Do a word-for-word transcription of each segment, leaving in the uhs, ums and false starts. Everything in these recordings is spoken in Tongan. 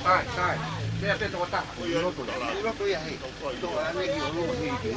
Sai, sai. Meʻa pē toko taha. ʻI loto ia. ʻI loto ia he. Toko ʻaneki ʻo loto he ike.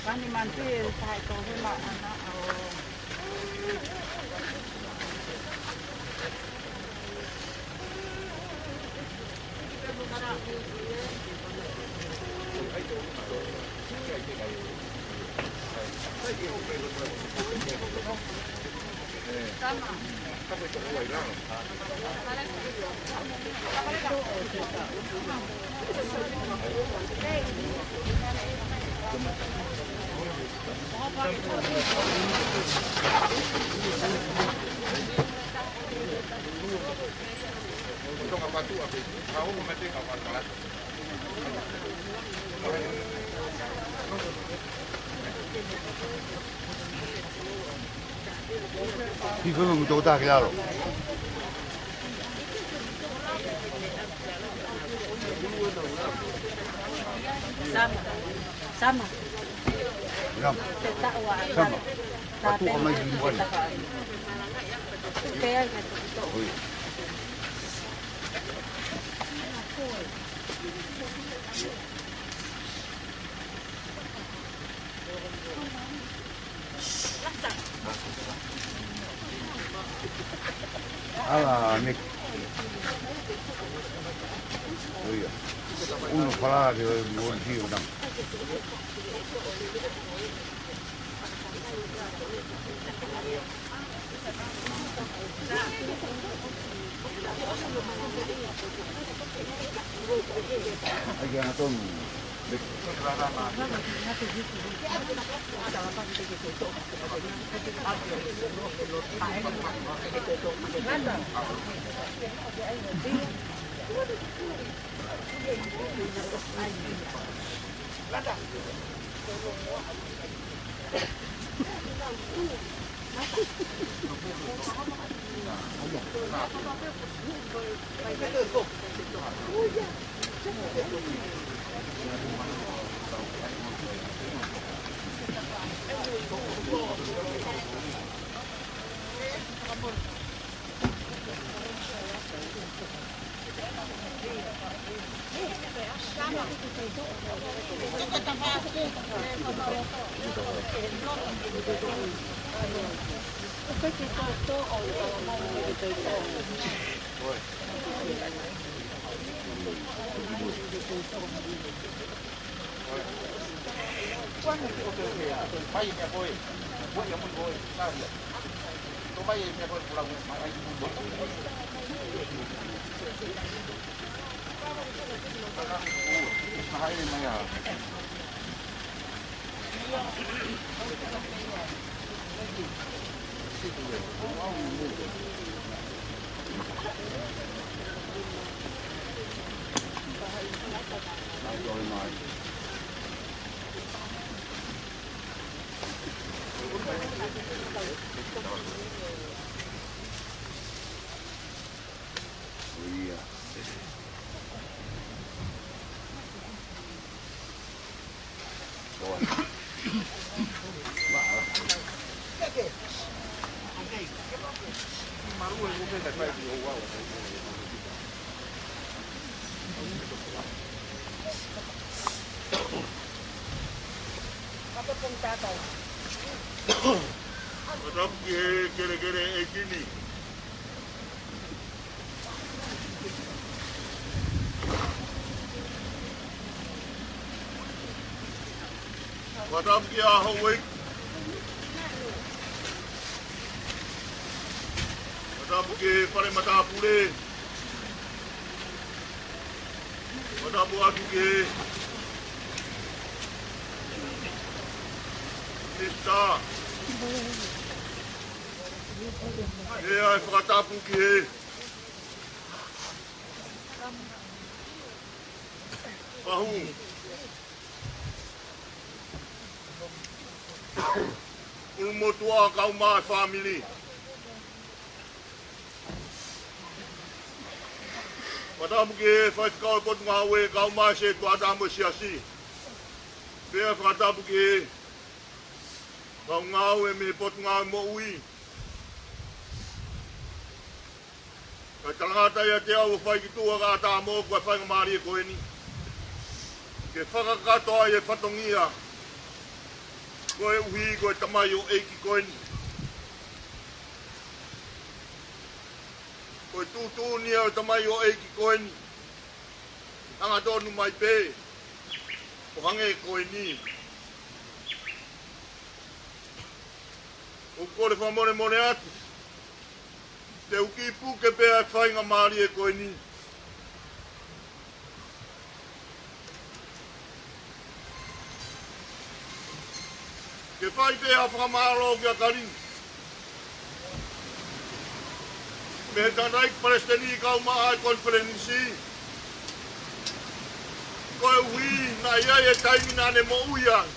Pani manti e tae tohe ma ana ao. Hifo mo toko taha ki lalo. Sama. Sama. Sama. Te taʻu ʻa Sama. Patu ka mai ki muani. Pea ia te kuto. Oi. Ala, Nick. ʻIo. Uno para de morir, ¿no? Ai, ke angatonu. Fakatapu ki he kelekele ʻEiki ni. Fakatapu ki he houʻeiki. Fakatapu ki he fale matāpule. Fakatapu atu ki he Minisitā. ʻE ʻai fakatapu ki he fahu ʻulumotuʻa kae ʻumaʻā e fāmili. Fakatapu ki he faifekau e Potungāue kae ʻumaʻā e Setuata mo e Siasi. Pea fakatapu ki he kau ngāue mei he Potungāue Moʻui. Kae talangata ʻiate au ʻo fai ki tuʻa kae ʻatā moʻoku ʻa e faingamālie ko eni ke fakakakato ai e fatongia, koeʻuhi ko e tamaioʻeiki ko eni. Ko e tuʻutuʻuni ia ʻo e tamaioʻeiki ko eni, hangatonu mai pē ʻo hangē ko eni. ʻOku kole fakamolemole atu, te u kiʻi puke pē ʻa e faingamālie ko eni ke fai pē ha fakamālō kia Kalini mei he tangataʻeiki palesiteni kae ʻumaʻā e konifelenisi. Koeʻuhi naʻe ʻi ai e taimi naʻa ne moʻui ai,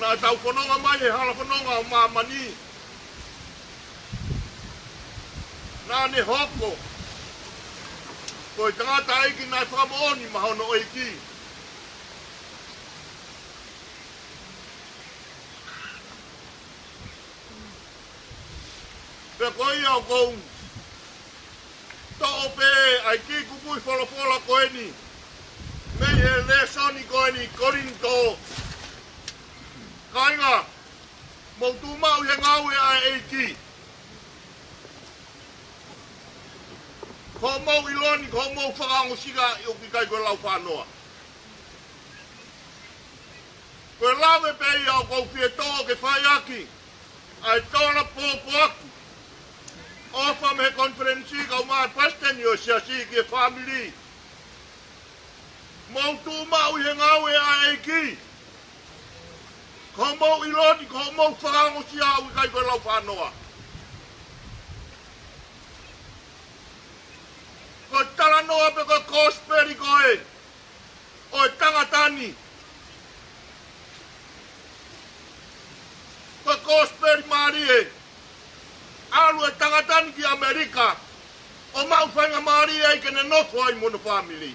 naʻa tau fononga mai he hala fononga ʻo māmani. Naʻa ne hoko ko e tangataʻeiki naʻe fakamoʻoni maʻa hono ʻeiki. Pea ko ia ʻoku ou toʻo pē ʻa e kiʻi kupuʻi folofola ko eni mei he lēsoni ko eni, Kolinitō. Kāinga, mou tuʻu maʻu ʻi he ngāue ʻa e ʻEiki. Ko hoʻomou ʻilo ni, ko hoʻomou fakaongosia ʻoku ʻikai ko e laufānoa. Ko e lave pē ia ʻoku ou fie toʻo ke fai ʻaki ʻa e tola pōpoaki ʻofa mei he konifelenisi kae ʻumaʻā e palesiteni ʻo e siasi ki he fāmili. Mou tuʻu maʻu ʻi he ngāue ʻa e ʻEiki. Ko hoʻomou ʻilo ni, ko hoʻomou fakaongosia ʻoku ʻikai ko e laufānoa. Ko e talanoa pē ko e kosipeli ko ē ʻo e tangata ni. Ko e kosipeli mālie. ʻAlu e tangata ni ki ʻAmelika ʻo maʻu faingamālie ai ke ne nofo ai mo hono fāmili.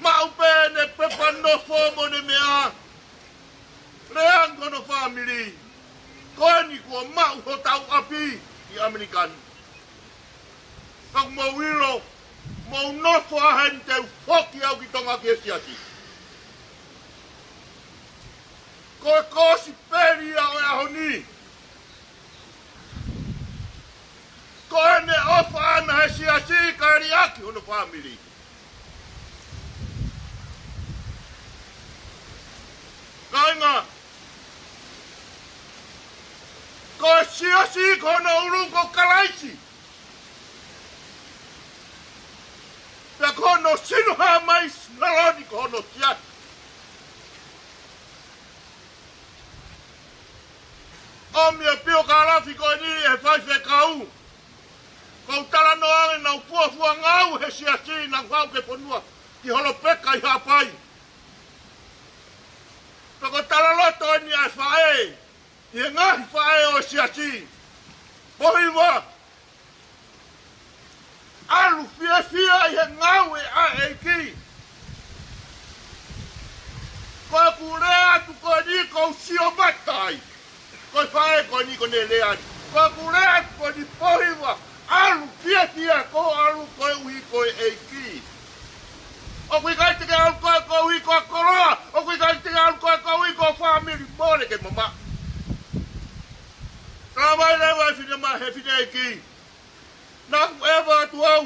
Maʻu pē ʻene pepa nofo mo ʻene meʻa, lea ange ki hono fāmili, ko eni kuo maʻu hotau ʻapi ʻi ʻAmelika ni. Ka ʻoku mou ʻilo, ʻOku ou nofo ʻa heni te u foki au ki Tonga ki he siasi. Ko e kosipeli ia ʻo e ʻaho ni. Ko ʻene ʻofa ʻana he siasi kae liʻaki hono fāmili. Kāinga, ko e siasi ko hono ʻulu ko Kalaisi. Pea ko hono sino hā mai Sinaloni ko hono siasi. ʻOmi e piokalafi ko eni ʻe he faifekau. Ko u talanoa ange naʻa ku fuofua ngāue he siasi naʻa ku haʻu ki he fonua, ki Holopeka ʻi Haʻapai. Pea ko e talaloto eni ʻa e faʻē, ʻi he ngaahi faʻē ʻo e siasi. Pohiva, ʻalu fiefia ʻi he ngāue ʻa e ʻEiki. Ko ʻeku lea atu ko eni ʻoku ou sio mata ai. Ko e faʻē ko eni ko ʻene lea atu. Ko ʻeku lea atu ko eni, Pohiva, ʻalu fiefia, ko e ʻalu koeʻuhi ko e ʻEiki. ʻOku ʻikai te ke ʻalu koe koeʻuhi ko e koloa, ʻoku ʻikai te ke ʻalu koe koeʻuhi ko e fāmili, mole ke mamaʻo. Talamai leva ʻe he finemā-, he fineʻeiki. Naʻa ku ʻeva atu au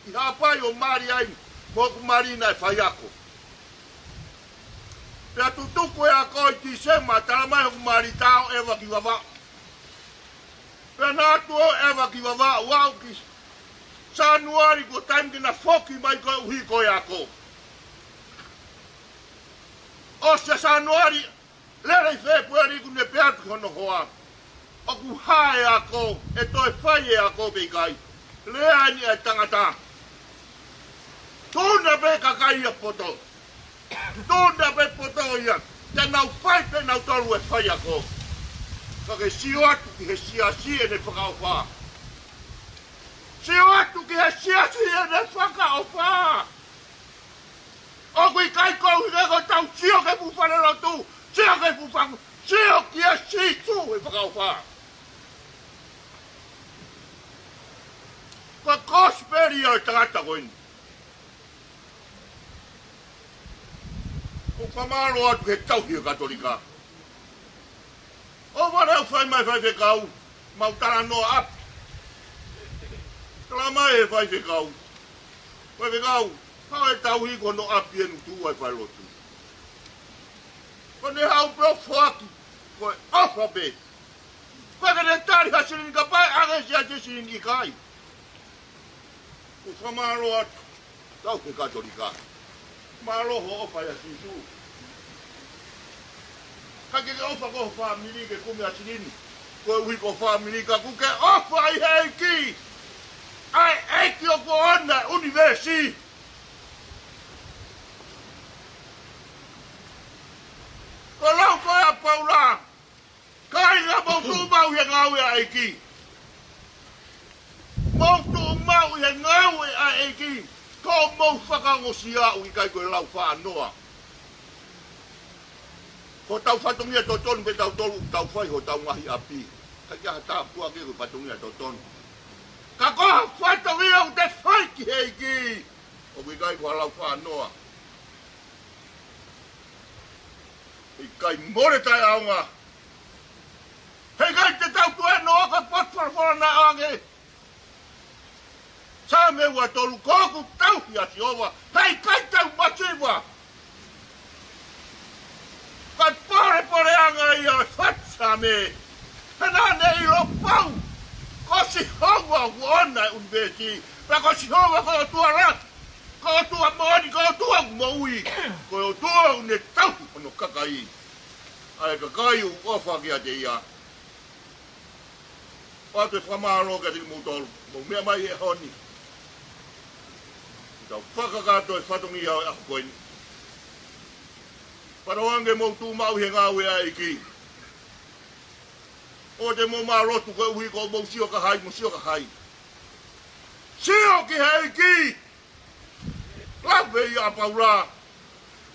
ʻi Haʻapai ʻo mali ai mo hoku mali naʻe faiako. Pea tutuku e ako ʻi Tīsema, talamai hoku mali, tā ʻo ʻeva ki Vavaʻu. Pea naʻa tuʻu ʻeva ki Vavaʻu, aʻu ki Sānuali ko e taimi ke na foki mai koeʻuhi ko e ako. ʻOsi ʻa Sānuali, lele ʻi Fēpueli kuo ne pehē atu ki hono hoa, ʻoku hā e ako, ʻe toe fai e ako pe ʻikai? Lea eni ʻa e tangata. Tuna pē kakai ia poto. Tuna pē poto ia. Te nau fai pē nautolu e faiako. Ka ke sio atu ki he siasi ʻene fakaʻofa. Sio atu ki he siasi ʻene fakaʻofa. ʻOku ʻikai ko e ʻuhinga ko ʻetau sio ki he fuʻu falelotu, sio ki he fuʻu fanga, sio kia Sīsū he fakaʻofa. Ko e kosipeli ia ʻo e tangata ko eni. ʻOku ou fakamālō atu ki he tauhi ʻo e Katolika. ʻOua naʻa fai mai faifekau, mau talanoa ʻapi. Talamai ʻe he faifekau, faifekau, haʻu e tauhi ko hono ʻapi ʻe tuʻu ai e falelotu. Ko ʻene haʻu pē ʻo foaki, ko e ʻofa pē. Ko e ke ne tali ha silini, kapau ʻe ʻange ʻe he siasi e silini, ʻikai. ʻOku ou fakamālō atu, tauhi Katolika. Mālō hoʻo ʻofa ʻia Sīsū. Ka ke ke ʻofa ki ho fāmili ke kumi ha silini, koeʻuhi ko ho fāmili, ka ʻoku ke ʻofa ʻi he ʻEiki. ʻA e ʻEiki ʻoku ʻoʻona e ʻunivēsi. Ko e lau ko ē ʻa Paula, kāinga, mou tuʻu maʻu ʻi he ngāue ʻa e ʻEiki. Mou tuʻu maʻu ʻi he ngāue ʻa e ʻEiki. Ko hoʻomou fakaongosia, ʻoku ʻikai ko e lau fānoa. Ko hotau fatongia totonu pē tautolu ʻoku tau fai hotau ngaahi ʻapi. ʻIkai ke ʻi ai ha tāpuaki ko e fatongia totonu. Ka ko ha fatongia ʻoku te fai ki he ʻEiki, ʻoku ʻikai ko ha lau fānoa. ʻIkai mole taʻeʻaonga. Heʻikai te tau tuēnoa, ko e potu folofola naʻe ʻoange. Saame ua tolu, ko hoku tauhi ʻa Sihova, heʻikai te u masiva. Ko e polepoleʻanga ia ʻo e fatu saame. He naʻa ne ʻilo pau, ko Sihova ʻoku ʻoʻona e ʻunivēsi. Pea ko Sihova ko e ʻOtua lahi, ko e ʻOtua moʻoni, ko e ʻOtua moʻui. Ko e ʻOtua ʻoku ne tauhi hono kakai. ʻA e kakai ʻoku ʻofa kiate ia. ʻOatu e fakamālō kiate kimoutolu, mou meʻa mai he ʻaho ni. Tau fakakakato e fatongia ʻo e ʻaho ko eni. Pea ʻoange mou tuʻu maʻu ʻi he ngāue ʻa e ʻEiki. ʻOua te mou mālotu koeʻuhi ko hoʻomou sio ki hai, mo sio ki hai. Sio ki he ʻEiki. Lave ia ʻa Paula.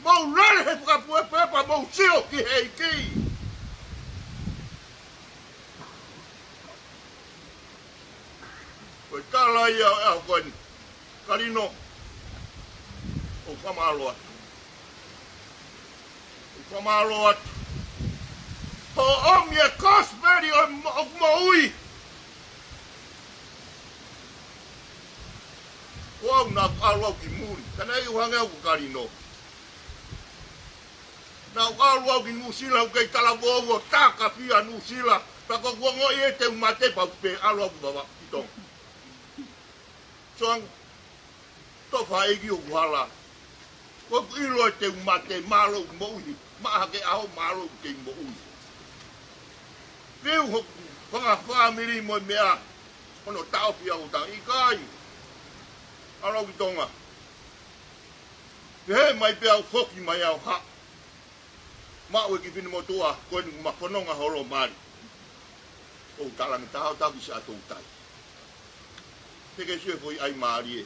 Mou lele he fakapuepuepa, mou sio ki he ʻEiki. Ko e tala ia ʻo e ʻaho ko eni. Kalino, ʻoku fakamālō atu. ʻOku fakamālō atu. Hoʻo ʻomi e kosipeli ʻo mo-, ʻo moʻui. Ko au naʻa ku ʻalu au ki muli. Ka naʻe ʻikai hangē au ko Kalino. Naʻa ku ʻalu au ki Nuʻusila, ʻoku kei talavou ʻo takafia Nuʻusila. Pea ko ʻeku ongoʻi ʻe te u mate pea u pehē ʻalu au ki Vavaʻu ki Tonga. Soangu, tofa ʻEiki ʻoku hala. Ko ʻeku ʻilo ʻe te u mate, mālō ʻoku moʻui. Maʻa hake ʻaho, mālō ʻoku kei moʻui. Liu hoku fanga fāmili mo e meʻa. Hono taʻofi au ʻo tau ʻikai. ʻAlu au ki Tonga. Pehē mai pea u foki mai au ha. Maʻu e kiʻi finemotuʻa, ko eni ʻoku ma fononga holo mali. ʻOku talaange taha ʻo taki Siaʻatoutai. Te ke sio foʻi ʻai mālie.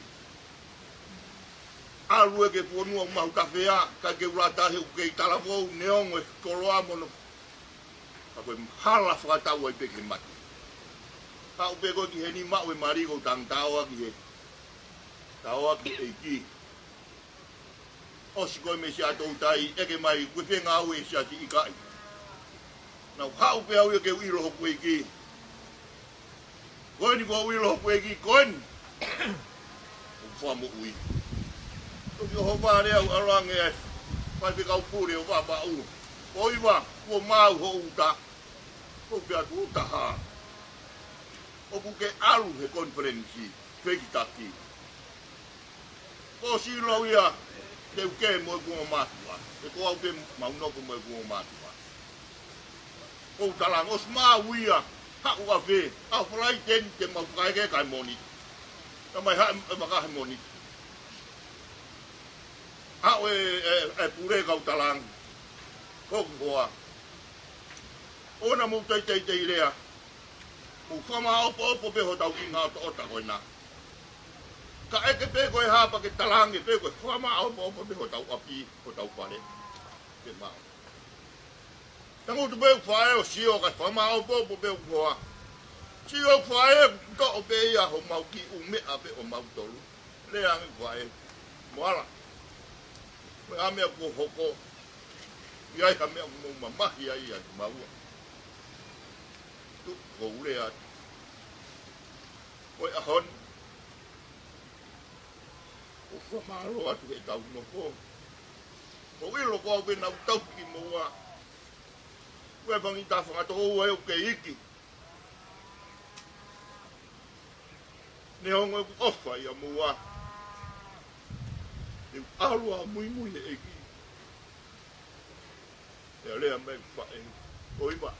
ʻAlu ē ki he fonua ʻoku mahu tafea, ka ke ʻuluaki tahi ʻoku kei talavou, neongo e koloa mo hono. Ka ko e hala fakatau ai pē ki he mate. Haʻu pē koe ki heni maʻu e mali ko e tangata ʻoku ʻi he. Tau ʻaki ʻEiki. ʻOsi ko e mei Siaʻatoutai, ʻeke mai, ko e fē ngāue ʻa e siasi ʻikai. Naʻa ku haʻu pē au ia ke u ʻilo hoku ʻEiki. Ko eni ko u ʻilo hoku ʻEiki, ko eni. ʻOku fakamoʻui. Toki ʻohovale au ʻalu ange e faifekau pule ʻo Vavaʻu. ʻOiva, kuo maau ho uta. Ko u pehē atu, uta hā? ʻOku ke ʻalu he konifelenisi, fekitaki. Ko sino ia, te u kē mo ʻeku ongo mātuʻa. He ko au pē mau nofo mo ʻeku ongo mātuʻa. Ko u talaange ʻosi maau ia, haʻu ʻafē, ʻaho Falaite ni te mau fakaeke kae Mōnite. Ka mai haʻu e makahe Mōnite. Haʻu e, e, e pule kau talaange. Ko hoku hoa. ʻOua naʻa mou teitei lea. Mou fakamaʻopoʻopo pē hotau ʻinga ʻotaʻota ko ena. Ka ʻeke pē ko e hā pea ke talaange pē ko e fakamaʻopoʻopo pē hotau ʻapi, hotau fale. Ke mau. Tangutu pē ʻeku faʻē ʻo sio kae fakamaʻopoʻopo pē ʻeku hoa. Sio ʻeku faʻē ʻoku toʻo pē ia homau kiʻi ʻū meʻa pē ʻomautolu. Lea ange ʻeku faʻē. Mo ala. Ko e hā meʻa kuo hoko. ʻI ai ha meʻa ʻoku mou mamahi ai ʻa kimaua. Tuku kou lea atu. Ko e ʻaho ni. ʻOku fakamālō atu he tau nofo. Ko u ʻilo ko au pē naʻa ku tauhi kimoua. Ko e fanga kiʻi taha fanga tokoua ʻoku kei iiki. Neongo ʻeku ʻofa ʻia moua. Te u ʻalu ʻo muimui he ʻEiki. Pea lea mai ʻeku faʻē, ʻOiva.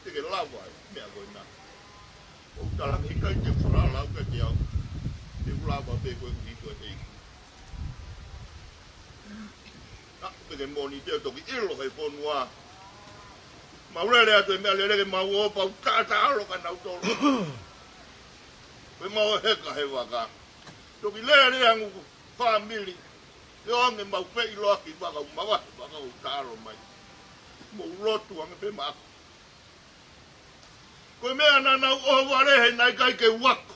Te ke lava e meʻa ko ena. ʻOku talaange ʻikai te u falala au kiate au. Te u lava pē ko ʻeku hiko e ʻEiki. Naʻa, pē ke Mōnite ʻo toki ʻilo he fonua. Mau lele atu e meʻa lelei ke mau ō pea u taʻataʻalo kia nautolu. Pea mau heka he vaka. Toki lele ange ʻeku fāmili. Ke ʻoange mau feʻiloaki vaka ʻo mavahe vaka ʻo taʻalo mai. Mou lotu ange pē maʻaku. Ko e meʻa naʻa nau ʻohovale he naʻe ʻikai ke u ako.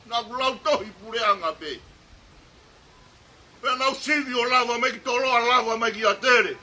Naʻa ku lau tohi puleʻanga pē. Pea nau sivi ʻo lava mai ki Toloa, lava mai ki ʻAtele.